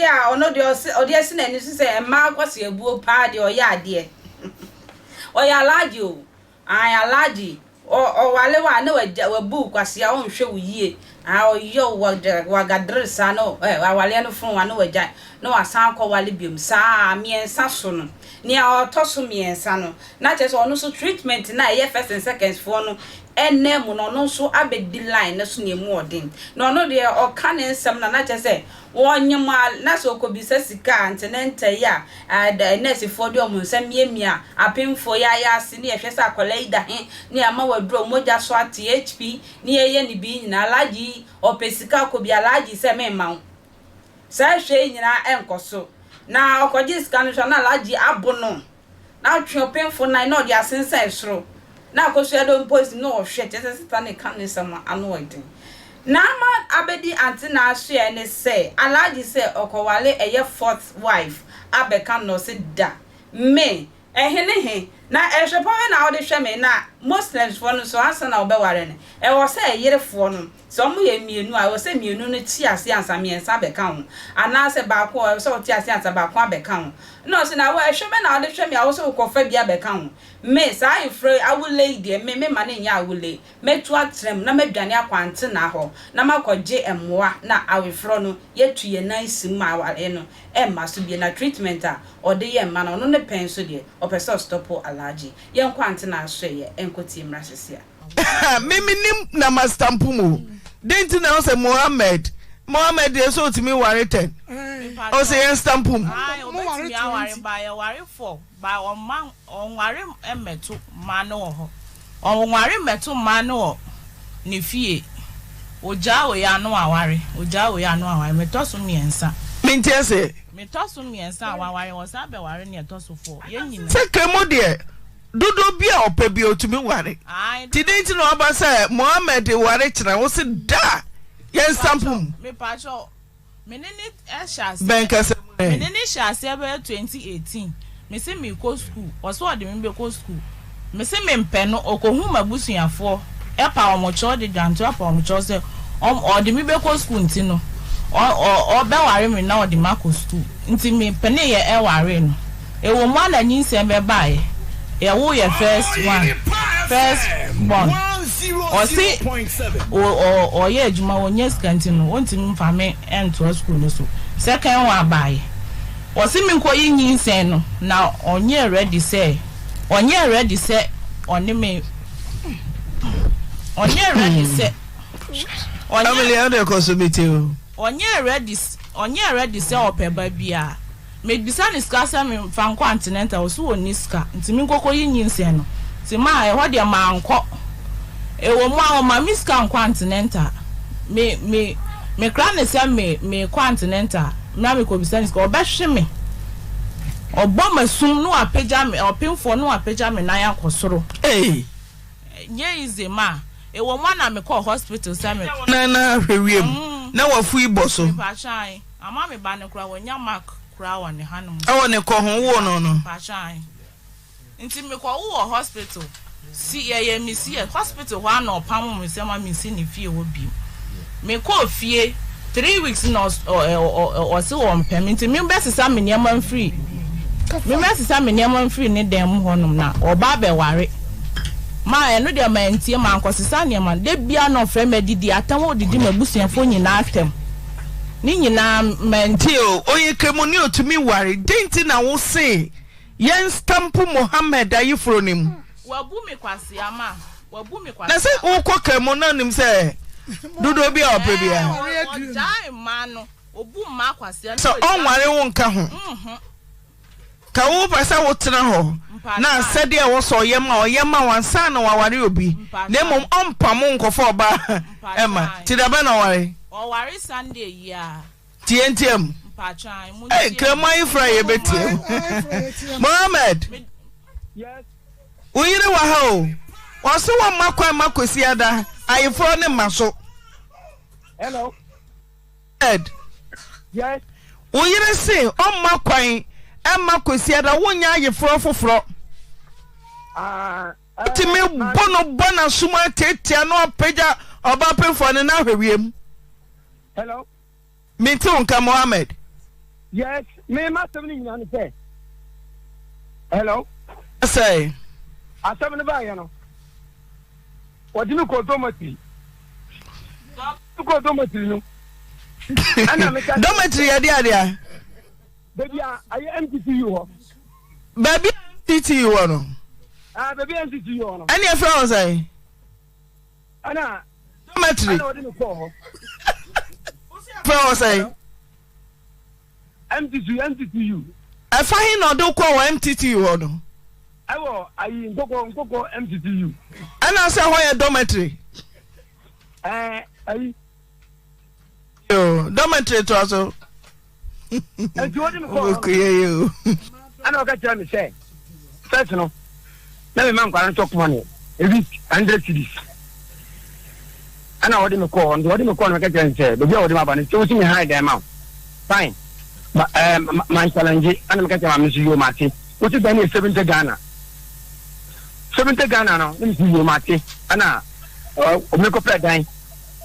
a ɔno deɛ ɔse ɔde asi n'ani so sɛ mmaa akwaseabuo paa deɛ ɔyɛ adeɛ. Ɔyɛ Alhaji o. Ae Alhaji, ɔ ɔware wo a na wagya wabu wo kwasea ɔnhwɛ wo yie. Ae ɔyɛ wo wagadere saa na ɛ awareɛ no fono wo a na wagyae na wasan akɔware biom saa mmiɛnsa so no. Nea ɔtɔ so mmiɛnsa no na kyerɛ sɛ ɔno nso treatment no a ɛyɛ first and seconds foɔ no ɛnna mu no ɔno nso abɛdi line no so na ɛmu ɔden. Na ɔno deɛ ɔka ne nsɛm no a na kyerɛ sɛ wɔnyem a na sɛ ɔkɔbisa sika a ntenɛntɛ yi a nɛɛsefoɔ de wɔn nsa miamia apemfoɔ yi ayaase ne yɛhwɛ sɛ akwadaa yi da he ne yɛama waduru a mogya so ate HP ne yɛyɛ ne bii nyinaa Alhaji yi ɔpɛ sika ɔkɔ bi Alhaji sɛ memma wo saa hwɛ yi nyinaa ɛnkɔ so na ɔkɔgye sika no nso a na Alhaji abo no Na ɔtwe ɔpemfo nan na ɔde asensɛn soro, na akosua dɔ mpo si na ɔhwɛ, kyerɛ sɛ sista no reka ne nsɛm a ano yɛ den. Na ama abedi ante n'asoɛe ne sɛ Alhaji sɛ ɔkɔwale ɛyɛ fourth wife abɛka no na ɔse da me ɛhe ne he na ɛhwɛ pa bɛn na wode hwɛ me na Muslims foɔ no nso ansa na wɔbɛware no ɛwɔ sɛ ɛyerefoɔ no Sɛ wɔyɛ mmienu a, ɛwɔ sɛ mmienu no te aseɛ ansa mmiɛnsa abɛka ho. Anaasɛ baako a, ɛwɔ sɛ ɔte aseɛ ansa baako abɛka ho. Ɛna ɔse, na wo, ɛhwɛ bɛn na wode hwɛ me a wo sɛ wokɔfa bi abɛka ho? Me, saa ayefrɛ yi, awole yi deɛ, me, memma no nyɛ awole. Mɛtu atra mu na madwane akɔ antenaa hɔ na makɔgye mmoa na ayeforɔ no, yɛatu yɛn nan si mu ma awareɛ no ɛmma so bio. Na treatment a ɔde yɛ mma no, ɔno ne pɛn so deɛ, ɔpɛ sɛ ɔstɔpo Alhaji. Yɛnkɔ antenaa soɛeɛ nkɔtie mmra sesia. Me menim na ma stamp mu den nti na ɔsɛ Mohammed Mohammed deɛ sɛ ɔtumi ware tɛn ɔsɛ yɛn stamp mu. Ɔbɛtumi aware ba yɛware fɔ ba ɔma ɔnware mmɛto mmaa no wɔ hɔ ɔnware mmɛto mmaa no wɔ ne fie ogyaa wei ano aware ogyaa wei ano aware metɔ so mmiɛnsa. Mente aseɛ. Metɔ so mmiɛnsa a waware ɔsan bɛware nea ɛtɔ so four yɛn nyinaa. Sɛ kemu deɛ Dodoɔ bi a ɔpɛ bia ɔtumi ware. Nti dɛn nti na waba sɛ Mohammed ware kyena wo se da yɛn nsa mpo mu. Mepakyɛw me ne ne hyɛ aseɛ Bɛn kasa mu ɛ? Me ne ne hyɛ aseɛ bɛyɛ 2018 me se meekɔ school ɔse ɔde me bɛkɔ school me se mempɛ no ɔkɔhu m'abusuafoɔ ɛpa wɔn kyɛw de dwanto apa wɔn kyɛw sɛ ɔde me bɛkɔ school nti no ɔbɛware me na ɔde makɔ school nti me peneeɛ ɛwaree no. Ɛwɔ mu a na nyinsɛn bɛbaeɛ yɛwoo yɛ first one first born ɔse ɔyɛ adwuma ɔnya sika nti no ɔntumi mfa me ntoa school no so second one baeɛ ɔse menkɔyi nyinsɛn no na ɔnyɛɛ ready sɛ ɔnyɛɛ ready sɛ ɔne me ɔnyɛɛ ready sɛ ɔnyɛ ɔnyɛɛ ready ɔnyɛɛ ready sɛ ɔpɛ ba biara. Mebisa no sika sɛ me nfa nkɔ antenatal ɔse ɔnni sika nti me nkɔkɔ yi nyinsɛn no nti maa ɛhɔ deɛ mankɔ ɛwɔ mu a ɔma me sika nkɔ antenatal me me me kra no sɛ me me kɔ antenatal mena me kɔ bisa no sika ɔbɛhwe me ɔbɔ masum na wapagya me ɔpemfoɔ na wapagya me nan akɔ soro. Ei. Nyɛ easy ma ɛwɔ mu a na me kɔɔ hospital sɛ me. Pagya wo nan na hwɛ wiem na wafu yi bɔ so. Mepakyɛ ae. Ama me ba no koraa wanya mark koraa wɔ ne hanom. Ɛwɔ ne kɔ ho woo no no. Mpakyɛ ae nti me kɔ wo wɔ hospital si yɛyɛ me si yɛ hospital hɔ a na ɔpamo me sɛ ma me nsi ne fie hɔ bio me kɔɔ fie three weeks na ɔse ɔmpɛ me nti me bɛ sesa me nneɛma mfiri me bɛ sesa me nneɛma mfiri ne dan mu hɔnom na ɔba abɛware ma ɛno deɛ mantie mankɔ sesa nneɛma da bia na ɔfrɛ me adidi atɛm ɔdidi m'abusuafoɔ nyinaa atɛm. Ne nyinaa mante. Tie o, ɔyɛ kramoni otumi ware, dɛn nti na wo se yɛn stamp Mohammed ayeforo no mu? Wabu me kwasea ma, wabu me Na sɛ kwasea. wokɔ kramu na onim sɛ dodoɔ bi a ɔpɛ biara. Ɛɛ, ɔgyae mmaa no, obu mmaa kwasea na Sɛ ɔgyae. ɔnware wo nka ho. Nhu. Ka wo pɛ sɛ wotena hɔ na asɛdeɛ a ɛwɔ sɛ ɔyɛ ma ɔyɛ ma wo ansa na waware obi na mmom ɔmpam wo nkɔfa ɔbaa ɛma nti da bɛn na ɔware? Ɔware Sunday yi ara. Nti yɛntia mu. Ei Nkramu ayeforo a yɛbɛtia mu. Mohammed wo yere wɔ ha o ɔse wɔmma kwan ma Kwasiada ayeforɔ ne mma so. Hello. Ed. Yes. Wo yere se ɔmma kwan mma Kwasiada wonyɛ ayeforɔ foforɔ. Ah, eh, Wotumi bɔ no bɔ n'asom atiatia na wapagya ɔbaa pemfoɔ no na ahwɛ wiem. Hello. Mente wo nka Mohammed. Yes, me m'asɛm no nyinaa ne sɛ, hello. Sɛ. Asɛm no baayɛ no, wɔde me kɔɔ dormitory. Me kɔɔ dormitory no. Ɛna meka. Dormitory yɛ de adeɛ. Baabi a ayɛ MTTU hɔ. Baabi a MTTU wɔ no. Ah, baabi a MTTU wɔ no. Ɛne ɛfrɛ wɔn sɛn? Ɛna. Dormitory. Ɛna wɔde me kɔɔ hɔ. Frɛ wɔn sɛn? MTTU, MTTU. Ɛfa he na ɔde kɔɔ wɔ MTTU hɔ no? Ɛwɔ ayi nkokɔ nkokɔ MTTU. Ɛna sɛ hɔ yɛ dormitory. Ɛɛ ayi. Yoo, dormitory toa so. Nti wode me kɔɔ hɔ no, ɛna ɔka kyerɛ me sɛ first no na mema nkwara no chop money a week 100 cedis. Ɛna wɔde me kɔɔ hɔ, nti wɔde me kɔɔ no meka kyerɛ no sɛ baabi a wɔde me aba no sɛ wosi me han dan ma wo fine ba ɛɛ eh, man challenge. Ɛna meka kyerɛ maame so yoo mate, wosi dan no yɛ 70 Ghana 70 Ghana no ne mesi yoo mate. Ɛna ɔmekɔpɛ dan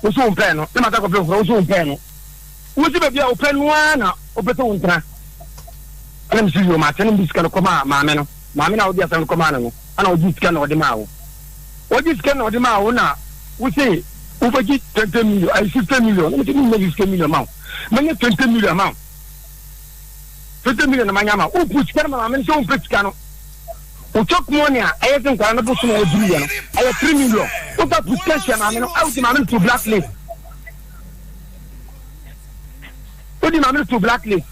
wosi wo mpɛɛ no na masa kɔpɛ foforɔ wosi wo mpɛɛ no wosi baabi a wopɛ no ara na wopɛ sɛ wontena. Ɛna mesi yom ate no mede sika no kɔmaa maame no. Maame no a wode asɛm no kɔmaa no no ɛna ɔgye sika na ɔde maa wo. Ɔgye sika na ɔde maa wo na wose wobɛgye 20 million ayi 60 million. Na mese menyɛ 60 million ma wo, mɛnyɛ 20 million ma wo. 20 million na manya ma wo. Wopu sika no ma maame no sɛ wompɛ sika no. Wo chop money a ɛyɛ sɛ nkwadaa no bosom a wɔduru yɛ no ɛyɛ 3 million. Wofa pu sika hyɛ maame no a wodi maame no to blacklist. Wodi maame no to blacklist.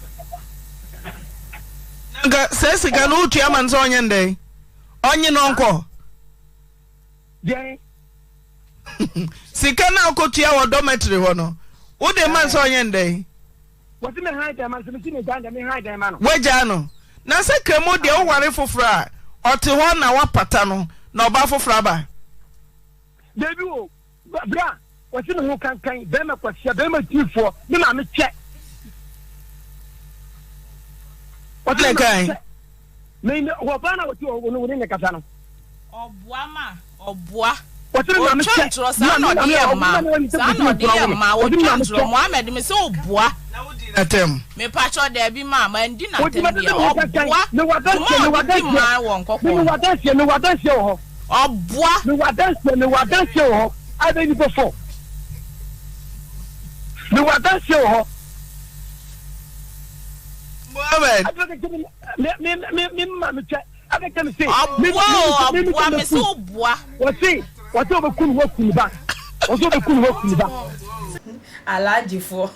Nka sɛ sika no wotua ma no sɛ ɔnyɛ ndɛn? Ɔnye no ɔnkɔ. Deɛn? Sika no a wokɔtua wɔ dormitory hɔ no wode ma no sɛ ɔnyɛ ndɛn? Wɔsi me han dan ma no, sɛ mesi me dan deɛ me han dan ma no. Wagyaa no. Na sɛ Kramo deɛ woware foforɔ a, ɔte hɔ na woapata no na ɔbaa foforɔ aba? Dabi o, bra, wɔsi me ho kankan, bɛrima kwasia, bɛrima tiifoɔ, me maame kyɛ. Wɔsi me maame kyɛ. Me me ɔbaa na wɔte wɔ ne ne kasa no. Ɔboa ma ɔboa. Wɔte ne maame Ɔtwa kyɛ. ntorɔ saa na ɔde yɛ mmaa. Saa na ɔde yɛ mmaa. Ɔtwa ntorɔ Mohammed me sɛ ɔboa. Atɛm. Mepakyɛw daabi maa mandi n'atɛm deɛ ɔboa. Mewɔ Dwuma adanseɛ, a ɔde di mmaa wɔ nkɔkɔɔ mewɔ no. adanseɛ, mewɔ adanseɛ wɔ hɔ. Ɔboa. Mewɔ adanseɛ, mewɔ adanseɛ wɔ hɔ. Abɛ nipa fɔ. Mewɔ adanseɛ wɔ hɔ. Mohammed. Me me me me maame kyɛ akɛkyɛ me se. Ɔboa o ɔboa me se ɔboa. Wɔse wɔse ɔbɛku ne ho aku ne ba wɔse ɔbɛku ne ho aku ne ba. Alhajifoɔ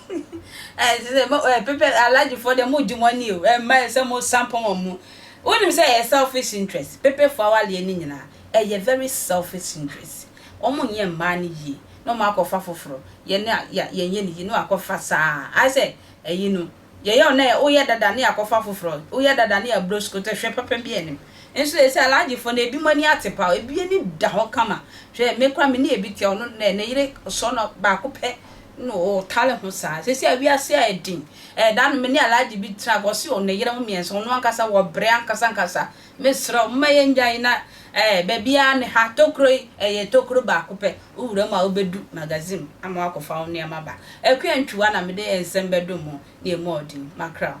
ɛɛ sɛ mo ɛɛ pepɛ alhajifoɔ deɛ mo gye mo ani o ɛmma sɛ mo san pɔn wɔn mo wonim sɛ ɛyɛ selfish interest pepefoɔ awaleɛ ne nyinaa ɛyɛ very selfish interest wɔn nyɛ mmaa no yie na wɔn akɔfa foforɔ yɛn a yɛn yɛ ne yie na wakɔfa saa ayɛ sɛ ɛyi no Yɛyɛ wo nɛ woyɛ dada ne akɔfa foforɔ, woyɛ dada ne aburo sukuu tɛ hwɛ papa bi anim. Nso seesei Alhajifoɔ no ebinom ani ate paa, ebi ani da hɔ kama. Hwɛ me koraa me ne ebi te a ɔno nɛ ne yere sɔ no baako pɛ na ɔtale ho saa. Seesei a wiase ayɛ den. Ɛɛ da no me ne Alhaji bi tena hɔ ɔse ɔne yere ho mmiɛnsa ɔno ankasa wɔbrɛ ankasa ankasa. Mesrɛ wo momma yɛngyae na ɛɛ baabiara ne ha tokuro yi ɛyɛ tokuro baako pɛ wo wura mu a wobɛdu magazine ama woakɔfa wo nneɛma aba. Akua Ntwiwa na mede nsɛm bɛdom mo na ɛmu ɔden. Makra wo.